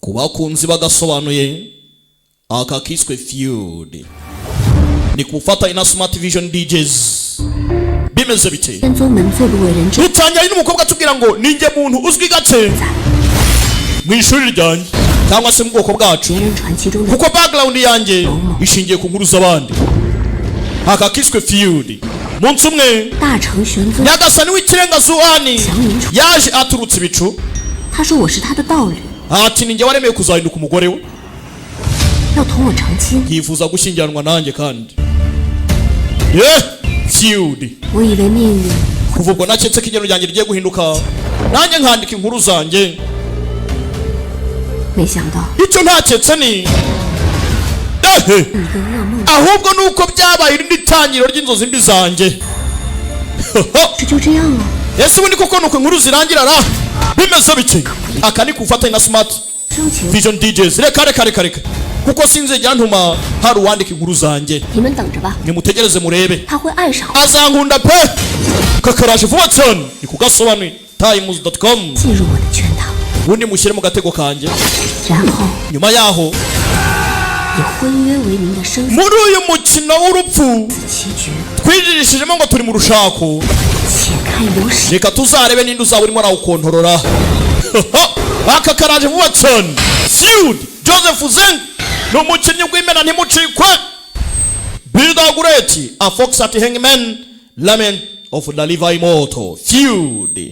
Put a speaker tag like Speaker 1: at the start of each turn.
Speaker 1: Ku bakunzi bagasobanuye, aka kiswe Feud, ni ku bufatanye na Smart Vision DJs. Bimeze bite?
Speaker 2: 天宗门最不为人知
Speaker 1: Dutangira n'umukobwa atubwira ngo ninjye muntu uzwi gake mu ishuri ryanjye cyangwa se mu bwoko bwacu,
Speaker 2: 人传奇中的
Speaker 1: kuko background yanjye ishingiye ku nkuru z'abandi. Aka kiswe Feud. Munsi umwe,
Speaker 2: 大成玄宗。
Speaker 1: nyagasani w'ikirenga Zuhani yaje aturutse ibicu.
Speaker 2: 他说我是他的道侣，
Speaker 1: Ati ninjye waremeye kuzahinduka umugore we.
Speaker 2: 要同我成亲。
Speaker 1: Yifuza gushyingiranwa nanjye kandi ye feud.
Speaker 2: 我以为命运
Speaker 1: Kuva ubwo naketse ko igeno ryanjye rigiye guhinduka, nanjye nkandika inkuru zanjye.
Speaker 2: 没想到
Speaker 1: Icyo ntaketse ni ehe
Speaker 2: 一个噩梦，
Speaker 1: ahubwo ni uko byabaye irindi tangiriro ry'inzozi mbi zanjye.
Speaker 2: 这就这样了。
Speaker 1: Ese ubundi koko nuko inkuru zirangira ra? Bimeze bike? Aka ni ku bufatanye na Smart
Speaker 2: 生情，
Speaker 1: Vision DJs. Reka reka reka reka, kuko sinzigera ntuma hari uwandika inkuru zanjye.
Speaker 2: 你们等着吧，
Speaker 1: Nimutegereze murebe.
Speaker 2: 他会爱上我，
Speaker 1: Azankunda pe. Kakaraje vuba cyane, ni ku gasobanuye times.com.
Speaker 2: 进入我的圈套，
Speaker 1: Ubundi mushyire mu gatego kanjye.
Speaker 2: 然后
Speaker 1: Nyuma yaho,
Speaker 2: 以婚约为名的生死
Speaker 1: muri uyu mukino w'urupfu
Speaker 2: 棋局，
Speaker 1: twijijishijemo ngo turi mu rushako,
Speaker 2: 且看有谁
Speaker 1: reka tuzarebe ninde uzaba urimo arawukontorora. Aka karaje vuba cyane. Feud, Joseph Zeng ni umukinnyi w'imena, ntimucikwe. Builder Great, a fox at hangman, lament of the river immortal, Feud.